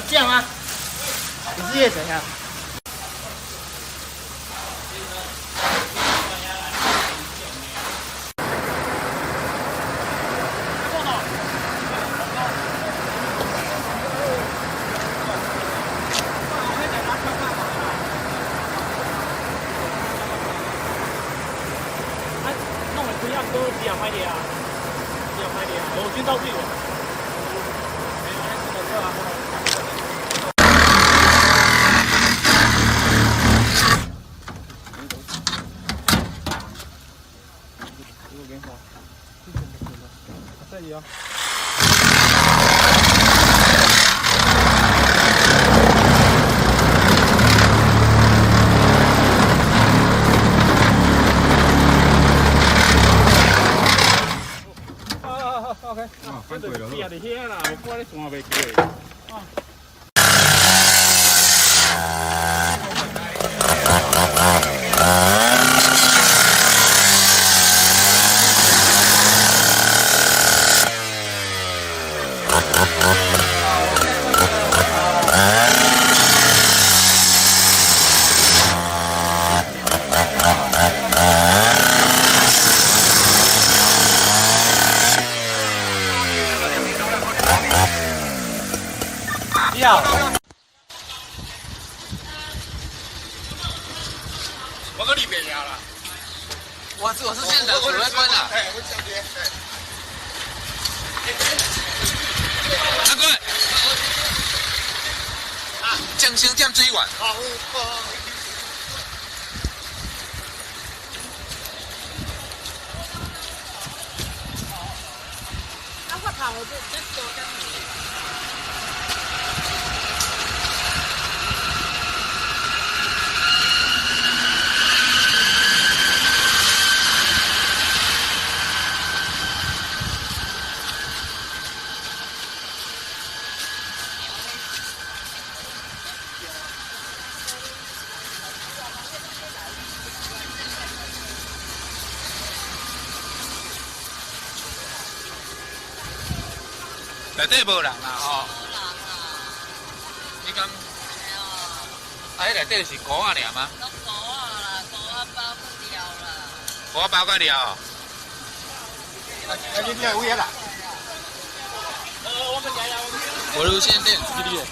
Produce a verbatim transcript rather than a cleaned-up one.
这样吗？你是越怎样？ 这里啊。啊，OK。啊，翻过来了。这个是别的天啦，我过来从来没见过。啊。 要。 我搁里面压了。我是，我是现场指挥官啊。哎，我这边，哎。阿哥，啊，将先将追完。好，好，好。 内底无人啦，吼。无人啦。你敢？哎呀。啊，彼内底是糊仔尔吗？拢糊仔啦，糊仔包骨料啦。糊仔包骨料哦。啊，你哪位啊啦？我无线电，是你的。